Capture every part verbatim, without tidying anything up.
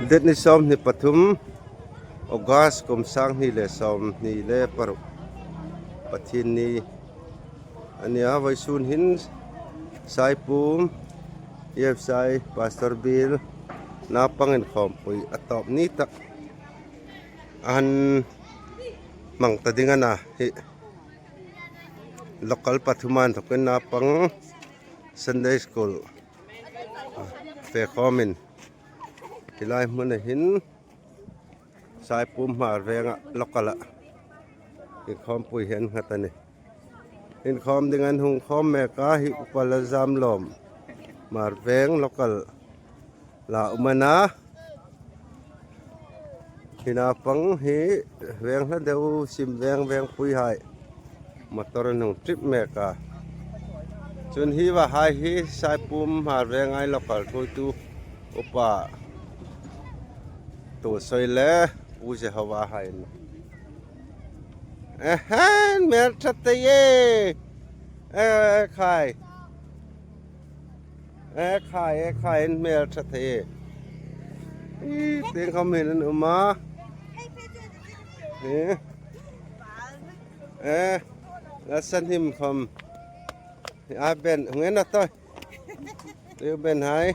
Date ni sawmhni pathum, August kum sanghni le sawmhni le paruk, Pathienni a nia. Vawisun hin Saipum E F C I Pastor Biel naupang inkhawmpui a tawp ni tak an hmang ta ding a na hi. Local pathum inthokin naupang Sunday School fe khawmin hi lai hmuna hin Saipum Hmarvenga local-a inkhawmpui hi an nghat a nih. Inkhawm ding an hung khawm mek a, hi Upa Lalzamlawm Hmarveng local la um a na. Hi naupang hi Veng Hladeu, Simveng, Vengpuihai motor an hung trip mek a. Chun hi va hai hi Saipum Hmarvenga local thuoitu Upa Tulsoi le Pu Jehova hai an nih. Ehen, hmel ṭha thei e. E khai. E khai, e khai, in hmel ṭha thei e. I, tieng khawm hin an um a. E. E. La san him khawm. A ben, hung en a toi. Leo ben hai.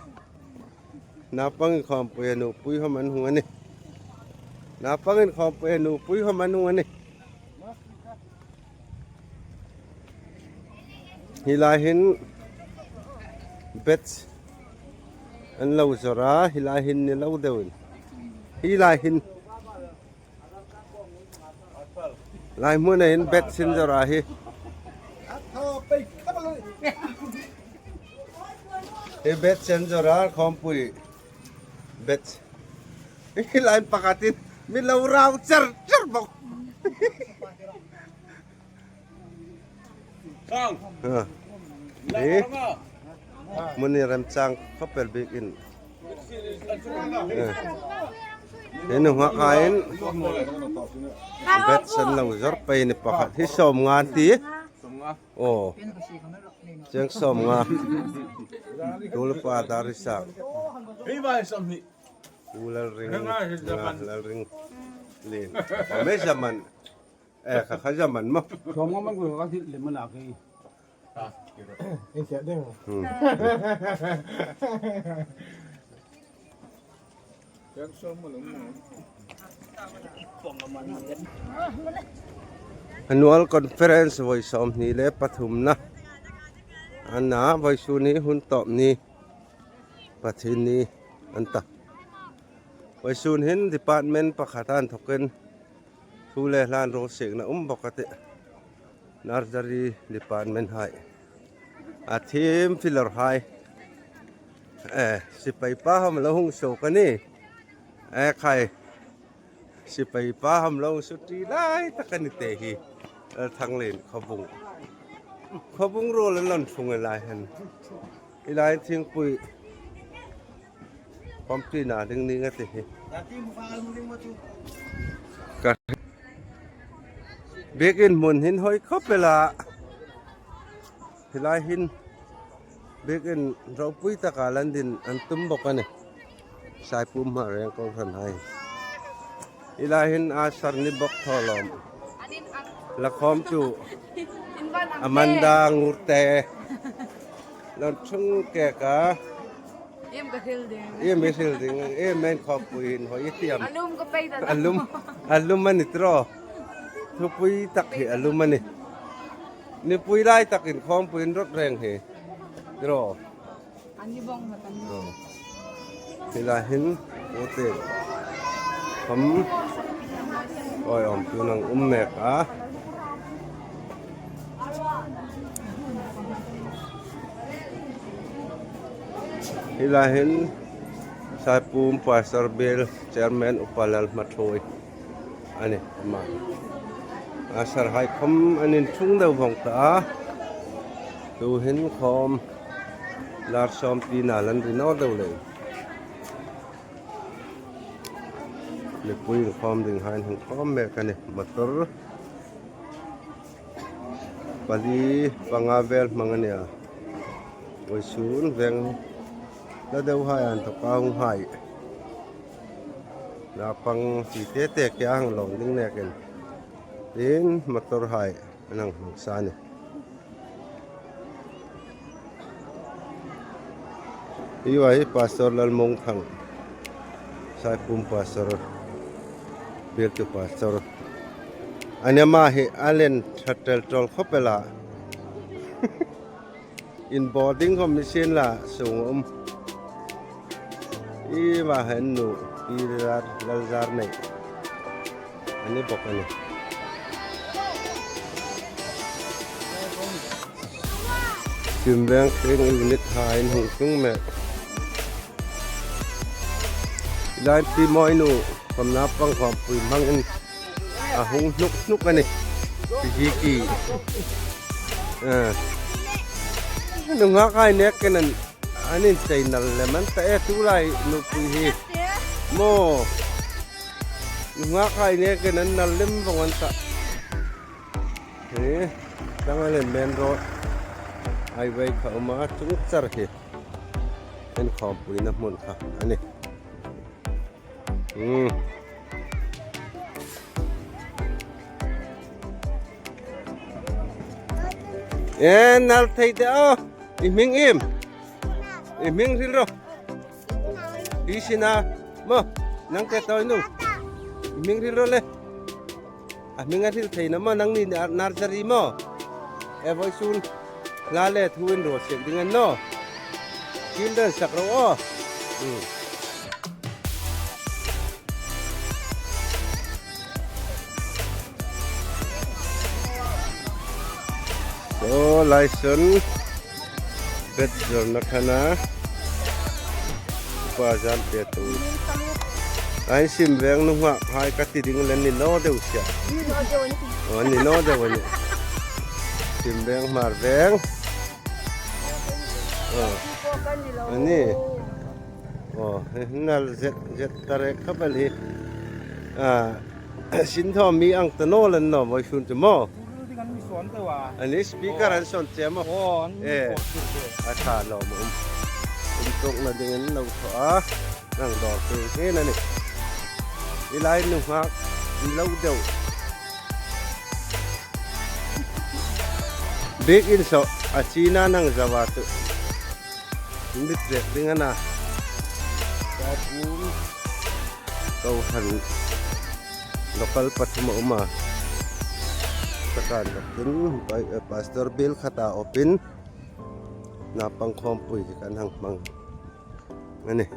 Naupang inkhawmpui a nupui khawm an hung a nih. Naupang inkhawmpui a nupui khawm an hung a nih. Hi lai hin batch an lo zawr a, hi lai hin ni lo deuin. Hi lai hin Lai hmuna hin batch an zawr a hi. Hi batch an zawr a, khawmpui batch. Hi lai pakhatin mi lo rau char char bawk. Kang. Ha. Hi. Hmun hi remchang khawp el bik in. Eh. Hi nunghak hain batch an lo zawr pei ni pakhat. Hi sawmnga ti. Aw. Cheng sawmnga. Tulpa dar i sang. Hi vai sawmhni. U Lalring. Lalring. Lin. Aw, me zaman. Eh, kha kha zaman maw. Sawmnga man ko ka thil le mana ke. Ei sia deng. Hmm. Annual Conference vawi sawmhni le pathumna. A na vawisun hi hun tawp ni. Pathienni an ta. Vawisun hin department pakhat inthokin thu le hlan ruol siekna um bawk a tih. Nursery department hai. A thim filawr hai. Eh, sipai pa khawm lo hung suok a nih. Eh, khai. Sipai pa khawm lo hung suok ti lai tak a ni te hi. Eh, Thanglen Khawbung. Khawbung ruol an lo tlung a lai hin. Hi lai thingpui. Khawmpuina ding ni nga ti hi. Ka. Biekin hmun hin hoi khawp el a. Hi lai hin biekin ropui taka lan din an tum bawk a nih. Saipum Hmareng kohran hai. Hi lai hin a sar ni bawk thaw lawm. La khawmtu Amanda Ngurte. Lo tlung kek a. Iem ka hril ding. Iem i hril ding. Iem men khawmpui hin hoi i tiam. A lum ka pei ta. A lum, a lum a ni tiraw. Thupui tak hi a lum a nih. Nipui lai takin khawmpui in rawt reng hi. Tiraw. An ni bawng vat an ni. Oh. Hi lai hin, ute. Khawm. Oi, awm tu nang um mek a. Hi lai hin, Saipum Pastor Biel Chairman Upa Lalhmathuoi. A nih, ama. A sar hai khawm an intlung deu vawng ta a. Tu hin khawm lar sawm tina lan ri naw deu lei. Mipui inkhawm ding hai an hung khawm mek a nih. Motor pali panga vel hmang a nia. Vawisun veng la deu hai an tawka hung hai. Naupang ti te te kia hang lawm ding nekin. Tin motor hai an hang hmang sa a nih. Hi uai hi Pastor Lalmawngthang, Saipum Pastor, Bialtu Pastor. Ani ama hi a len ṭhat tel ṭawl khawp el a. Inbawl ding khawm ni sien la, sung um. Hi ma hen nu, hi Lal, Lalzarnei. Ani bawk a nih. Simveng Tring Unit hain hung tlung mek. Lai ti mawi nu, khawm naupang khawmpui hmangin a hung hnuk hnuk a nih. Hi hi ki. Ah. Nunghak hai nekin an, an inchei nal lem an ta e, tulai nupui hi. Maw. Nunghak hai nekin an nal lem vawng an ta. Hi, tang a len main road. Highway kha um a, chung char hi. An khawmpuina hmun kha a nih. Hmm. E, nal thei de aw. I hming iem? I hming hril ro. Hi sina. Maw, nang te tawi nung. I hming hril ro le. A hming a hril thei naw maw, nangni nar-, nursery maw. E, vawisun hla le thu inruol sek ding a ni naw. Children sak ro aw. Hmm. Saw, lai sawn bet zawrna khan a. Pa zan pe tu. Ai, Simveng nunghak hai ka ti ding le ni naw deu sia. Ni naw deu a nih. Aw, ni naw deu a nih. Simveng Hmarveng. Aw. A nih. Aw, nal zet zet ta rek khawp el hi. A, sin thaw mi ang ta naw lan naw, vawisun chu maw. A nih, speaker an sawn che maw. Aw, an mi sawn che. A ṭha lo maw. Um, um tuk na ding an lo thaw a. Nang dawr te hian a nih. I lai nunghak lo deu. Biekin saw a china nang zawa chu. Mit zet ding a na. Ka pum. Ko han local pathum a um a. Takan takin, eh, Pastor Bial khata awpin. Naupang khawmpui hi kan hang hmang a nih.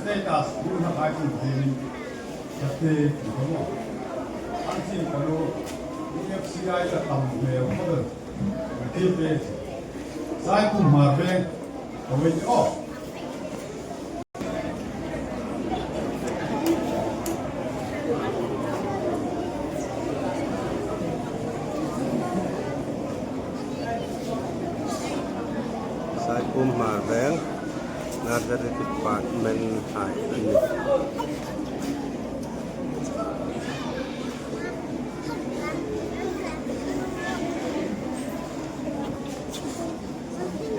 Status, you have, I think, the Kate, come on. An sin ka lo, E F C I ka tam me o ka lo. Ka ti pe. Saipum Hmar Veng, ka wei o. Saipum Hmar Veng Nursery Department hai an nih.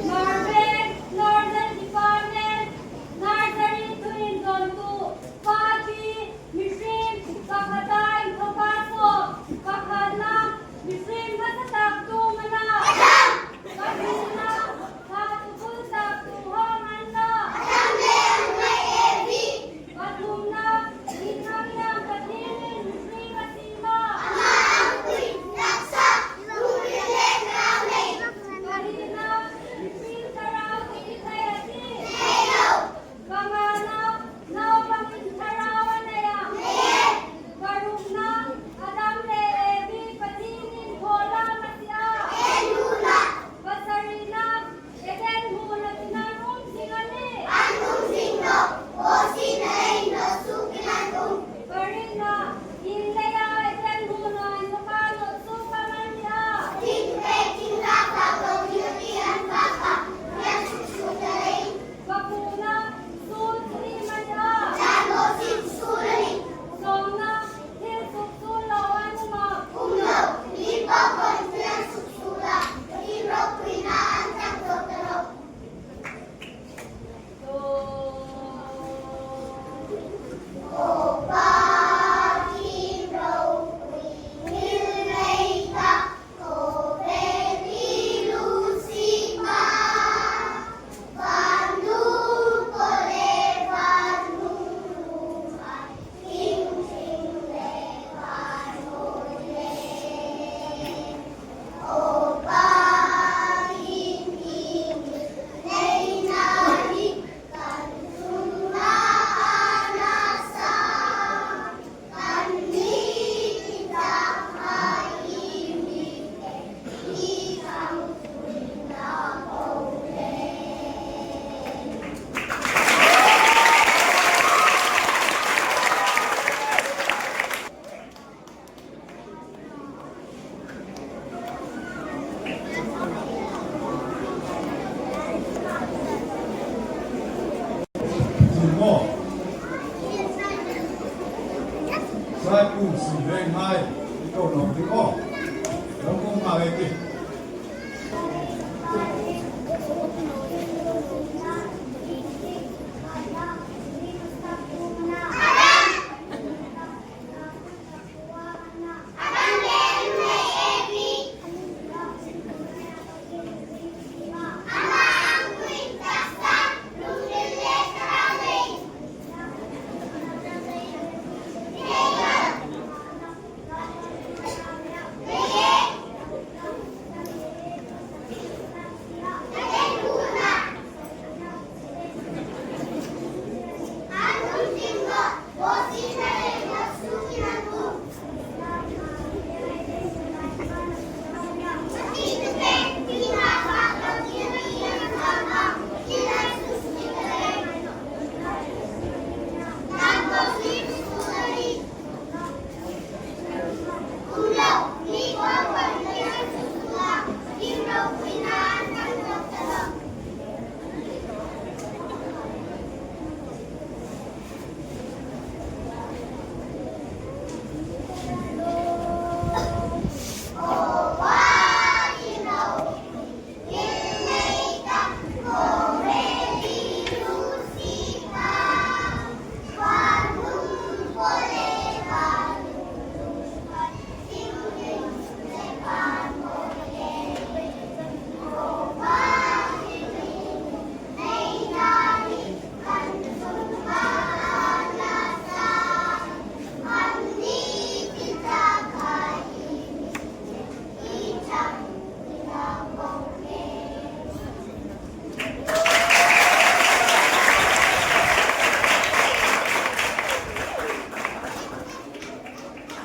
Hmar Veng Nursery Department, Nursery thuindawntu, Paki, mihring, pakhata inthoka sawm, pakhatna, mihring hmasa tak tu mana. Pahnina, thatukhul tak tu ho mana. Pathumna, inhmang inang Pathienin mihring a siem a. Pahnina, mihring thlarau hi thei a tih. Pangana, naupangin thlarau a nei a. Parukna, Adam le Evi Pathienin thaw lam a siem a. Pasarina, Eden huona chun an um zing a nih. An um zing nawh. Aw sin a lei nawh sukin an um. Parina, in leia Eden huona an suk a nawh suk a man nia. Thing pek thing lak lak lo ding ti an fak a. An suk suk a lei. Pakuona, suol chu iem a nih a? Jan lo sin suol a nih. Sawmna, thil suksuol lo an um a? Um lo. Mipa khawm thil an suksuol a. Thil ropuina an tak tawk ta lo. Saipum Hmar Veng hai, i ko lo ding aw. Lo ko ma le ki.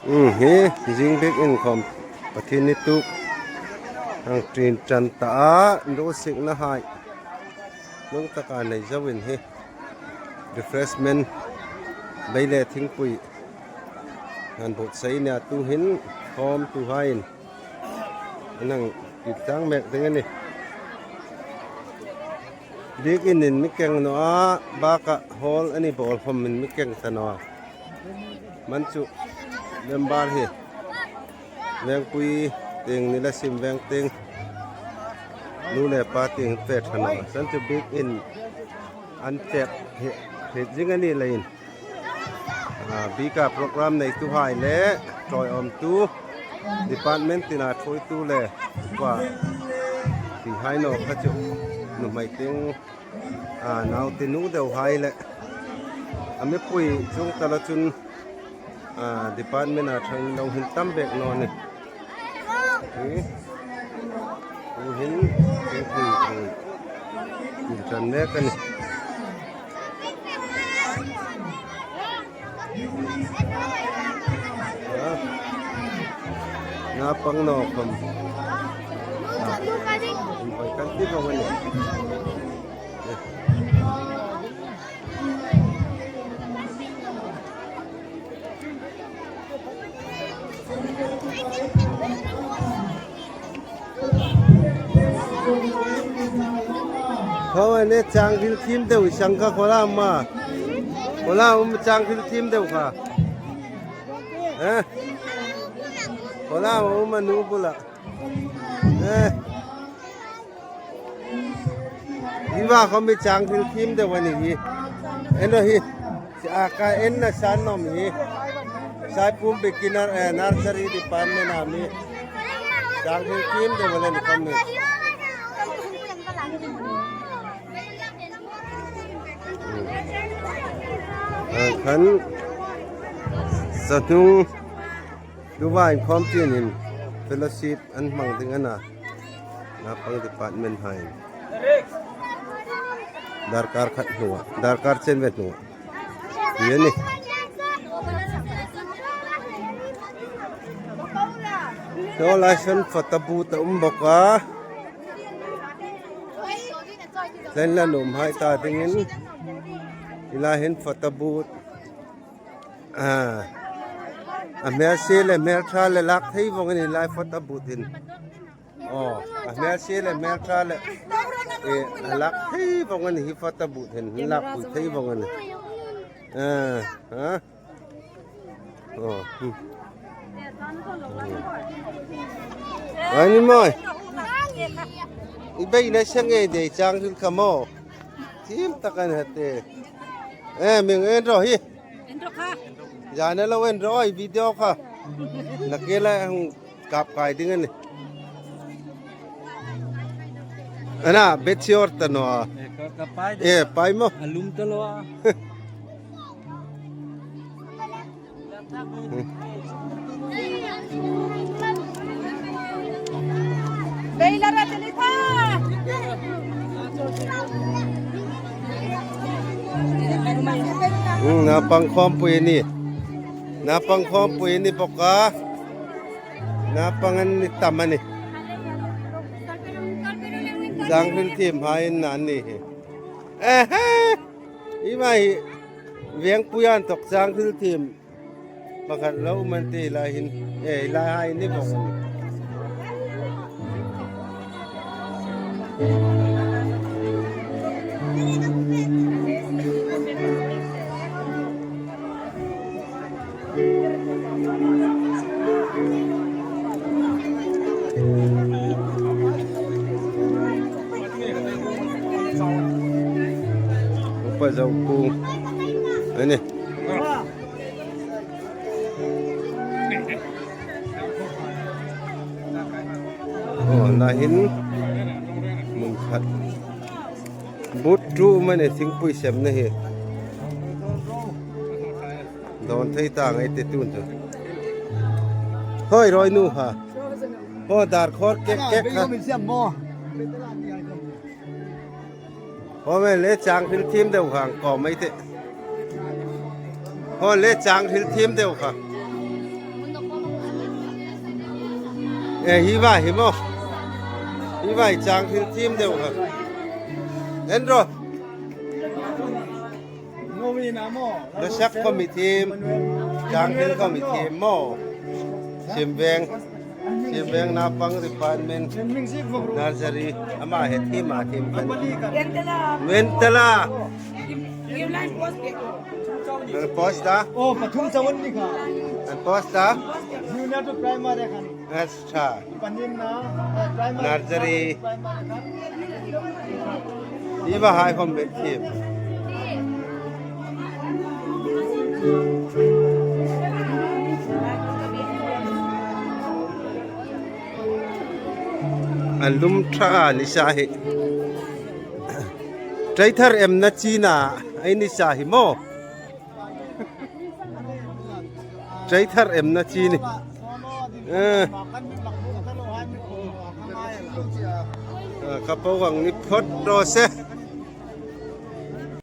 Hmm, hi, zing biekin khawm Pathien ni tuk hang ṭin ṭan ta a, inrosingna hai hnung taka nei zoin hi refreshment, bei le thingpui han buotsai a nih a, tuhin khawmtuhaiin an hang titlang mek ding a nih. Biekinin mi keng naw a, baka hall a ni bawl khawmin mi keng ta naw a. Hman chu member hi vengpui tieng ni la, sim veng tieng, nu le pa tieng fe ṭha naw a. San chu biekin an chep hi, hi zing a ni leiin. A, bika program neituhai le ṭawiawmtu, department tina ṭhuoitu le, kha ti hai naw kha chu, nuhmei tieng, a, naute nu deuhai le, a mipui chuong ta la chun, a, department a ṭhang lo hin tam bek naw nih. Hi, tuhin, thingpui, hi, inṭan mek a nih. Naupang naw khawm. Inhawi kan ti vawng a nih. Khaw a ne chang hril thiem deu i sang kha khaw la um a. Khaw la um chang hril thiem deu kha. Eh? Khaw la um a nu bula. Eh? Hi va khawm hi chang hril thiem deu a ni hi. En ro hi. A ka en na san nawm hi. Saipum beginner, eh, nursery department a mi. Chang hril thiem deu a ni khawm hi. A khan sahnung tu va inkhawm tienin fellowship an hmang ding a na. Naupang department hai. Darkar khat hnuah, darkar chen ve hnuah. Hi a nih. Saw lai sawn photo booth a um bawk a. Tlen la nuom hai ta dingin. Hi lai hin photo booth. A. A hmel sie le hmel ṭha le lak thei vawng a ni lai photo booth hin. Aw, a hmel sie le hmel ṭha le, eh, a lak thei vawng a ni hi photo booth hin, lak pui thei vawng a ni. Eh, ha? Aw, hmm. Ai ni maw. I beina seng e dei chang hril kha maw. Thiem tak a ni hate. Eh, mi en ro hi. En ro kha. Zana lo en ro ai video kha. Na ke la hung kap kai ding a nih. Ana, bet sior ta naw. Eh, ka, ka pai de. Eh, pai maw. A lum ta lo a. Beila ra tali tha. Hmm, naupang khawmpui a nih. Naupang khawmpui a ni bawk a. Naupang an ni tam a nih. Chang hril thiem hai an ni hi. Ehe! Hi mai hi. Vengpui an tawk chang hril thiem. Pakhat lo man ti lai hin. Eh, lai hai ni bawk. Upa Zoku. Ani. Aw, lai hin hmun khat. But tu mani thingpui semna hi. Dawn thei ta ngai te tun chu. Hoi, roi nu ha. Aw, dar khawr kek kek kha. Aw, me le chang hril thiem deu hang ko mai te. Aw, le chang hril thiem deu kha. Eh, hi va hi maw. Hi va hi chang thil thiem deu kha. En ro. Hla sak khom i thiem. Chang thil khom i thiem maw. Simveng. Simveng naupang department. Nursery. Ama he thiem a thiem khan. Ventala. An post ta? Oh, pathum chau an ni kha. An post ta? Junior to primary khan. Acha. Panin na, eh, primary. Nursery. Primary khan. Hi va hai khom bet thiem. An lum ṭha a ni sa hi. Traitor em na china, ei ni sa hi maw. Traitor em na chini. Eh. Eh, ka po ang ni phot ro se.